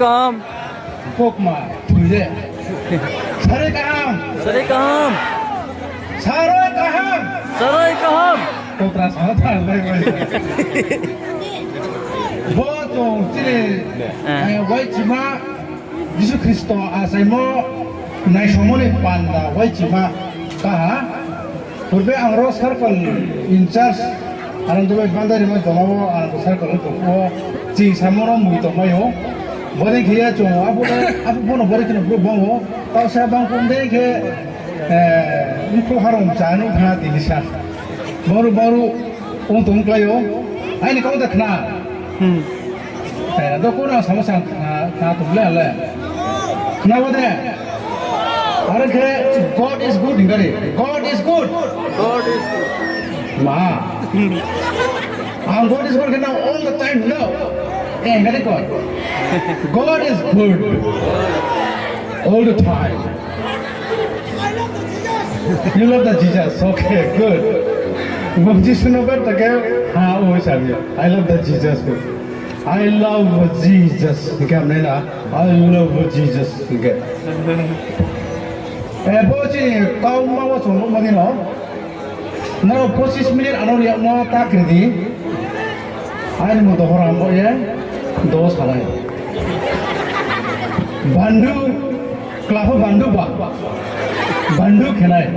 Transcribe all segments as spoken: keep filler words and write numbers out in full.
Kam. Kokma, thoi le. Saroi kaham. Saroi kaham. Saroi kaham. Saroi kaham. Kotra sa thanng nai bai. Bo chung chini, eh, waichima Jisu Khristo achaimo naisomo ni panda waichima kaha. Purbe ang ro circle in charge, Anando bai bandari ma joma wo ang circle wo tongphuh wo, ching samo no mui tongmai ou. Bodei khe ye chung abo le, abo pho no bodei khe no brouh bang ou. Tau sa bang pho dei khe, eh, mkhu harong cha nuh tha tini sa. Baru baru ong tong klái ou. Aini kau de khna. Hmm. Eh, do kono samo sa khna, khna tong le le. Khna bo de. Aro khe God is good hing kari. God is good. God is good. Ma. Ang God is good khe na all the time no. Eh, hing kari koi. God is good. All the time. You love the Jesus. Okay, good. Bo Jisu no bar ta khe, ha, o sa bi. I love the Jesus. I love Jesus. Hing khe ham nai na. I love Jesus. Hing khe. Eh, bo chini kau ma wo chung nuhmo ni no. Nrao pochis minute ano ri yagmo ta kri di. Aini mo dohor ang bo ye. Do salai. Bandu. Kla pho bandu ba. Bandu khenai.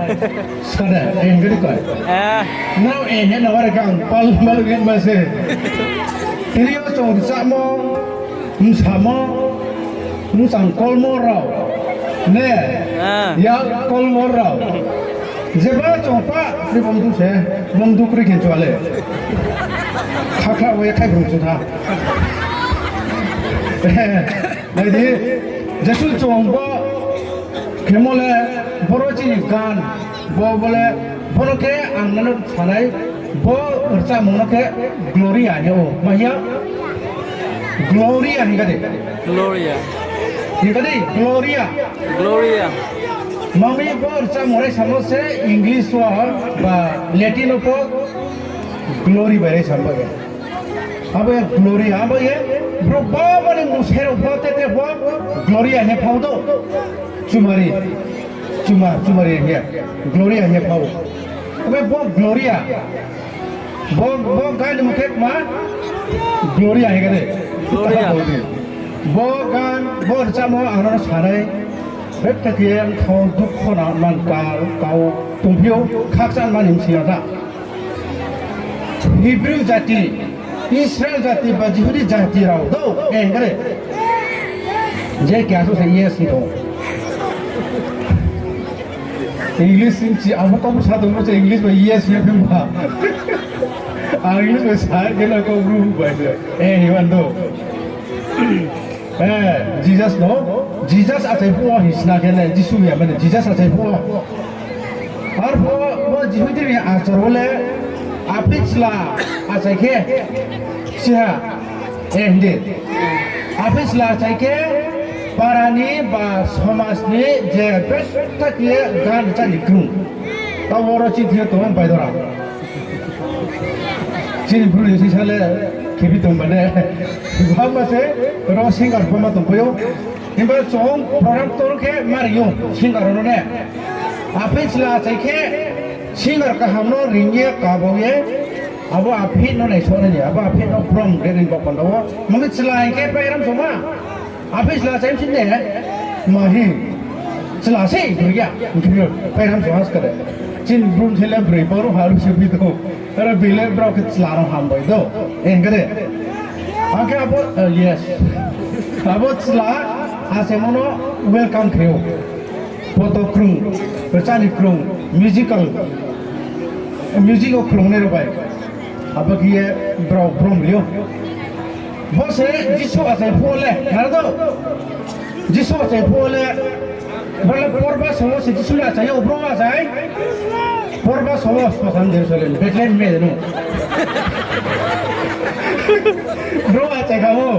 Skade, eh, hing khe di koi. Eh. Nrao eh hing ye na wari khe ang pal mal hing ma se. Tini yo chung rchamo, msamo, mchang kolmo rao. Ne? Ah. Ya kolmo rao. Jeba chung pa, ni bom du se, bom du kri khe chua le. Khakhla wo ye khai brung chu tha. Nai di, jesuh chung bo khemo le, boro chini gan, bo bo le, bono khe ang nano sanai, bo rchamung no khe Gloria hing ou, ma hing ya? Gloria hing kha di. Gloria. Hing kha di, Gloria. Gloria. Mami bo rchamung rai samo se English wo ba Latin wo pho Glory bai rai samo ye. Abo ye Gloria, abo ye, brouh babo ni mung se rao pho, te te pho, Gloria hing ye phao do. Chumari, chuma, chumari hing ye, Gloria hing ye phao. Abo bo Gloria, bo, bo gan ni mung khe ma, Gloria hing kha de. Gloria. Bo gan, bo rchamung ang no sanai, bethak ye ang thao dukho na man ka, kau tongphi ou, khakchang man ni msing ya ta. Hebrew jati, Israel jati ba Jihudi jati rao do, eh, hing kha di. Je keha suh se yes hing tong. English hing chi, abo kau sa tong se English ba yes hing tong ba. Ang English ba sa khe na kau bru bai se. Eh, hing man do. Eh, Jesus no, Jesus achai phuh wo hing sna khe le, Jisu ya mane, Jesus achai phuh wo. Arphuh bo Jihudi ni achar wo le, aphi chla achai khe, siha, eh, hing di. Aphi chla achai khe, para ni ba somaj ni je bethak ye gan chá ni krung. Tao oro chini thing yo tong bai dora. Chini bru ni sisa le khibi tong ba ne. Bangma se ro singer bangma tongpai ou. Himba chung program ktor khe mari ou singer rao no ne. Aphi chla achai khe singer kaham no ring ye kabau ye. Abo aphi no naisonai ni, abo aphi no brom re ni ba panda wo. Mami chla hing khe pairam soma. Aphi chla achai msi ne, mahi. Chla se, broi ya. Hing khe pairam soma skade. Chini bru ni se le broi baru haru se bi tong. Aro bile brao khe chla no ham bai do. Eh, hing kha de. Ang khe abo, eh, yes. Abo chla achaimo no welcome khe ou. Poto krung, rchani krung, musical, music wo krungnai rao bai. Abo khe ye brao brom ri ou. Bo se Jisu achai phuh wo le, nara do? Jisu achai phuh wo le, bale porba song wo se Jisu le achai ou, bro achai. Porba song wo, Jerusalem, Bethlehem me no. Bro achai kha ou.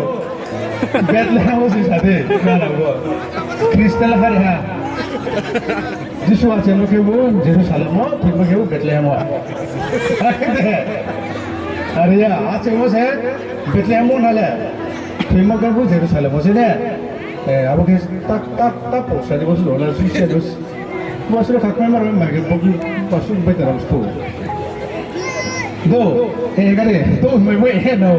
Bethlehem wo se sa de, nara bo. Khristan hari ha. Jisu achaimo khebu Jerusalem wo, thikmo khebu Bethlehem wo. Are ya, achaimo se Bethlehem wo na le. Thoimo khe bo Jerusalem wo se ne. Abo khe ta, ta, ta poksa di bo se lona sui se dos. Bo se kha kmai mar mai khe bo ki pasu bai ta ram stu. Do, e gari, do mai bo e no.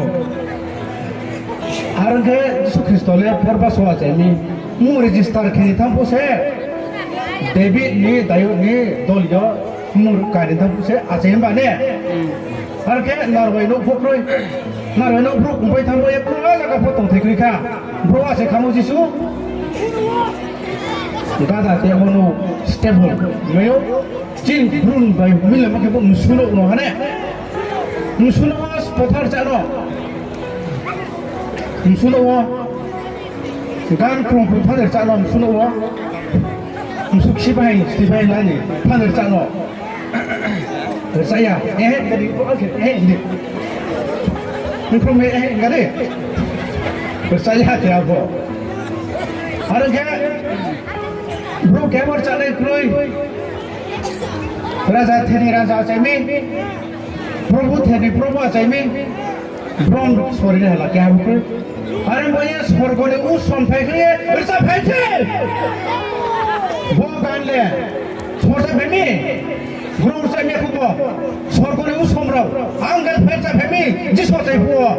Aro khe Jisu Khristo le porba so achai mi, mmung register khe ni thanng pho se, David ni, Dayud ni dol yo mmung kari thanng pho se achai himba ne. Aro khe narbai nouh pho kroi, narbai nouh brouh kongpai thanng bo ye kura zaga pho tongthai kroi kha. Brouh achai khamo Jisu. Gada te mo no stable mai ou. Chini Bru bai milaimo khe bo msu nouh no ha ne. Msu nouh wo phothar rcha no. Msu nouh wo. Gan krung krung phaner rcha no msu nouh wo. Msu kchi bahai, sti bahai la ni phaner rcha no. Rcha ya, ehe, kadi, ehe, di. Nkhrom ehe, kadi. Rcha ya, khe abo. Aro khe, brouh khe abo rchanai kroi. Raja ther ni raja achai mi. Probhu ther ni Probhu achai mi. Brom sori ni hala khe abo kroi. Are bo ye sorgo ni usom phai khe ye rcha phai se. Bo gan le sorcha phai mi. Brouh rcha mi ya khubo. Sorgo ni usom rao. Angel phai rcha phai mi. Jisu achai phuh wo.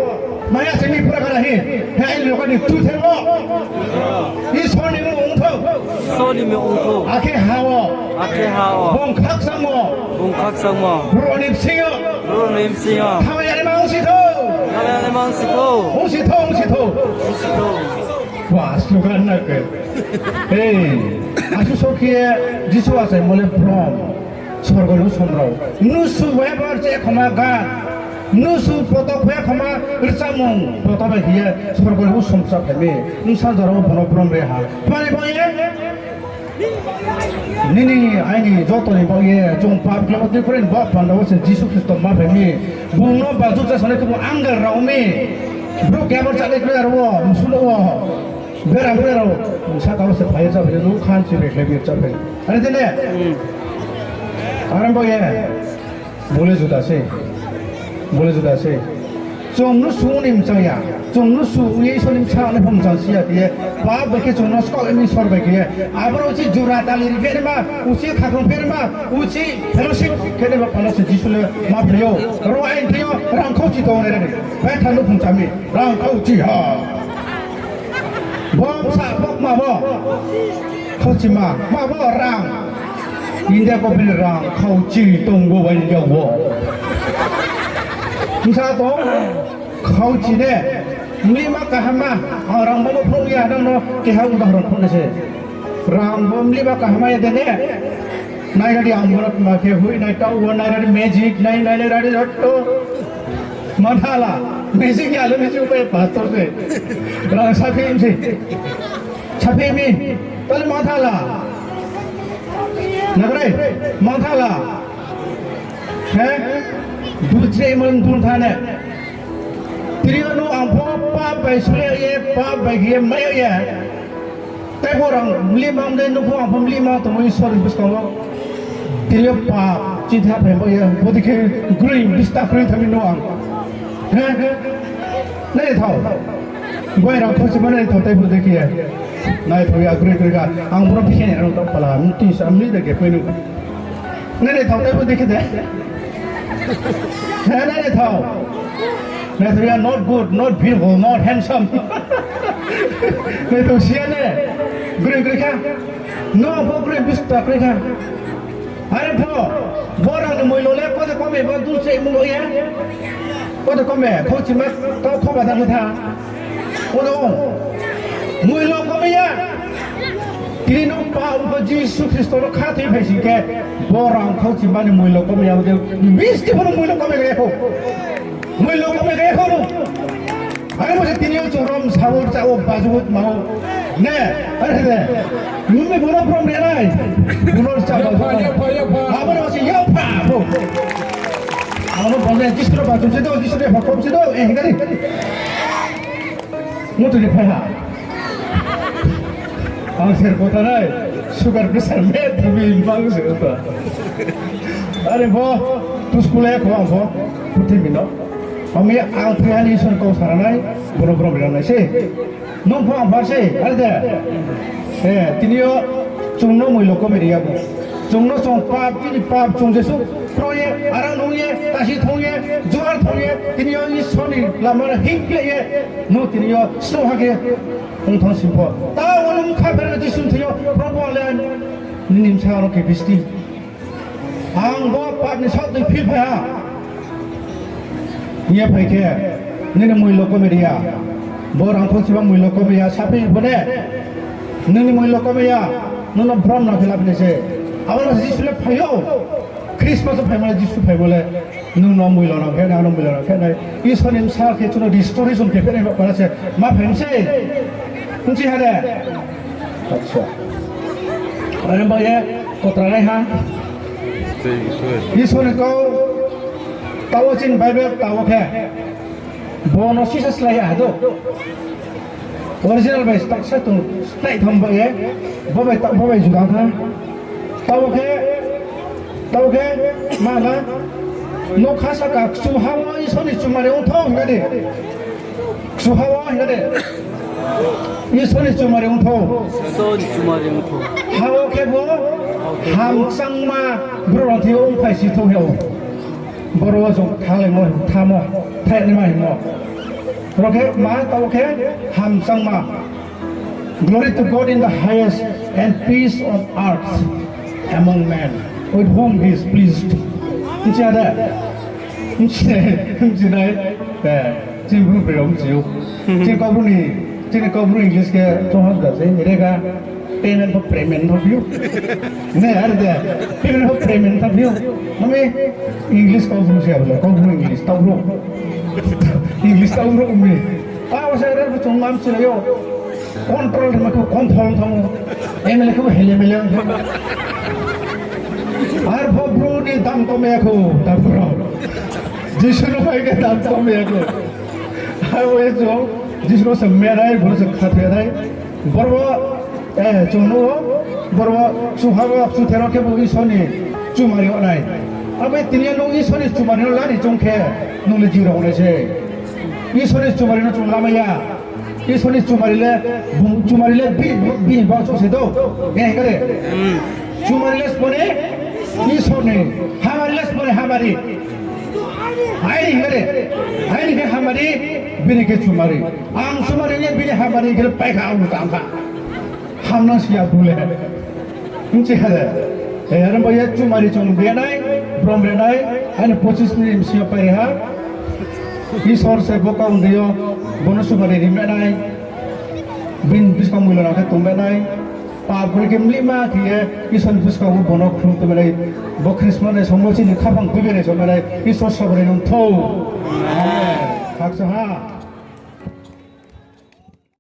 Maya se mi pura kana hi. He aini loka ni tu the wo. Isor ni mmung ongthou. Isor ni mmung ongthou. Akhe ha wo. Akhe ha wo. Bung khakchangmo. Bung khakchangmo. Brouh ni bsing yo. Brouh ni bsing yo. Thanng ya ni ma ongsi thou. Thanng ya ni ma ongsi thou. Ongsi thou, ongsi thou. Ongsi thou. Ba, slogan na khe. Ei, asuh so khe ye, Jisu achaimo le brom. Sorgo ni usom rao. Mnusu bai bar che khoma gan. Mnusu poto khe khoma rchamung. Poto bai khe ye, sorgo ni usom rcha phai mi. Bsa jora wo bono brom re ha. Tma ni baoh ye? Nini aini joto ni baoh ye, chung pap khe bo tui kore ni baoh panda wo se Jisu Khristo ma phai mi. Bung no bajuh cha sanai khe bo angel rao mi. Brouh khe abo rchanai khe aro wo, msu no wo. Bera bera rao, saka wo se phai ye rcha phai, nouh khan si bekhlai bi rcha phai. Are de ne? Are bo ye. Bo le juda se. Bo le juda se. Chung mnusu ni mchang ya. Chung mnusu ye Isor ni bsa le pho mchang si ya khe ye. Pap bai khe chung no skaoh mi Isor bai khe ye. Abo rao uchih jura tali ri pherma, uchih khakrung pherma, uchih fellowship khe nai ba panda se Jisu le ma phai ou. Ro aini thing yo rang khauchi tong nai ra ni. Bai tha nouhkhong cha mi. Rang khauchi ha. Bo bsa pho kma bo. Khauchima, kma bo rang. India government rang khauchi tong bo bai India wo. Bsa tong, khauchi ne. Mlima kaham ma, ang rang bo phrung ya nang no keha udahoron phung nai se. Rang bo mlima kaham ma ya de ne. Nai ra di ang bo ma khe hui nai taoh wo nai ra di magic nai nai nai ra di jotto. Manthala, magic ya le magic upai pastor se. Rang saphi mi se. Saphi mi, tale manthala. Nagrai, manthala. He? Dulchre mon dun thane. Tini yo no ang pho pap bai sule ye, pap bai khe ye, mai ye. Tei bo rang mlima mdei no pho ang pho mlima tongmo Isor ni buskang wo. Tini yo pap chitha phai bo ye, bodei khe groi, bista groi thami no ang. He? Nai thao. Bai rang khauchi ma nai thao tei bodei khe ye. Nai thao ya groi groi kha. Ang bro bikhe ni rang tong pala, mti sa mli de khe poi no. Nai nai thao tei bo dei khe de. He, nai nai thao. Nai thao ya, not good, not beautiful, not handsome. Nai thao si ya ne. Groi groi kha. No pho groi bista groi kha. Are pho, bo rang ni moilo le kote kome bo dulse mung ye. Kote kome, khauchi ma, tao khoba dang tha. Ono, moilo kome ya. Tini no pa upo Jisu Khristo no khathoi phai sing khe, bo rang khauchi mani moilo kome ya, ode bisti pho no moilo kome ya kho. Moilo kome ya kho no. Are bo se tini yo chung rom sabor cha o bajuh ma o. Ne, are de. Nung ni bono prom re nai. Bono cha ba. Abo no se ya pa bo. Abo no bo ne Jisu no bajuh se do, Jisu ne phakom se do. Eh, gari. Mutu ni phai ha. Ang ser kota nai, sugar pressure me thami bang se kota. Are pho, tu school e kho ang pho, purthimbi no. Ami ang thaiha ni Isor ni kau sa ra nai, boro boro ri ra nai se. Nung pho ang pho se, are de. Eh, tini yo chung no moilo komai ri ya bo. Chung no chung pap, chini pap, chung jesuh kroi ye, arang nung ye, kasi thong ye, juar thong ye, tini yo Isor ni lama no hingkhle ye, nung tini yo snoha khe ong thang sing pho. Ta wo nung kha pher Jisu ni thing yo, Probhu, ang le nini bsa no khe bisti. Ang bo pap ni saoh tui phil phai ha. Hing ye phai khe, nini moilo komai ri ya. Bo rang thong siba moilo komai ya, saphi pho ne. Nini moilo komai ya, nung no brom no khe laphi nai se. Abo no Jisu le phai ou. Christmas wo phaimo le, Jisu phaimo le. Nung no moilo rang khe nai, ano moilo rang khe nai. Isor ni bsa khe chung no restoration khe phe nai ba para se. Ma phai mi se. Bchi ha de. Acha. Are ba ye kotra nai ha. Isor ni kau, taoh wo chini Bible taoh wo khe. Bo no sisa slái ya ha do. Original bai taksa tong slái tham ba ye. Bo bai ta-, bo bai juda tha. Taoh wo khe, taoh wo khe, ma na, nokha saka kchuha wo Isor ni chumari ong thou hing kha di. Kchuha wo hing kha di. Isor ni chumari ong thou. Isor ni chumari ong thou. Ha wo khe bo hamchangma brouh rao thing yo ongphai si thou hing ou. Boro wo chung thalaimo, thamo, thainaima hingmo. Ro khe ma taoh khe hamchangma. Glory to God in the highest and peace on earth among men with whom he is pleased. Bchi ha de? Bchi, bchi nai? Eh, chini bru bre bchi ou. Chini Kaubru ni, chini Kaubru English khe chung ha da se, re ga, payment pho payment pho phi ou. Ne, are de, payment pho payment pho phi ou. Mami, English Kaubru se abo le, Kaubru English, taoh bro. English taoh bro mi. Abo se re bo chung mam chilai ou. Control ma khe control thang ou. M L A khe bo hele mele thang ou. Arphuh bru ni dam kom ya khou, ta bro. Jisu no phai khe dam kom ya khou. Abo ye chung Jisu no se merai, boro se khathoi nai. Boro, eh, chung nuh ou, boro chungha wo, chuthero khe bo Isor ni chumari yag nai. Abo ye tini yo nung Isor ni chumari no la ni choung khe, nung le jiro ong nai se. Isor ni chumari no chung lamai ya. Isor ni chumari le, bung chumari le bi, bini bangchouh se do. Nai hing kha de? Chumari le sbo ni, Isor ni, hamari le sbo ni hamari. Aini hing kha de? Aini khe hamari, bini khe chumari. Ang chumari ye bini hamari khe pai kha, ang tang kha. Hamnang si ya bru le. Bchi ha de? Eh, are ba ye chumari chung ri nai, brom ri nai, aini pochis minute bsing yo pai ri ha. Isor se bo kau dei yo, bo no chumari ri ma nai. Bini buskang moilo rao khe tong ma nai. Pap kri khe mlihma khe ye, Isor ni buskang wo bo no khlum tong ma nai. Bo Christmas ni somoi chini khaphang tuibi nai somoi nai. Isor sabo ri nung thou. Amen.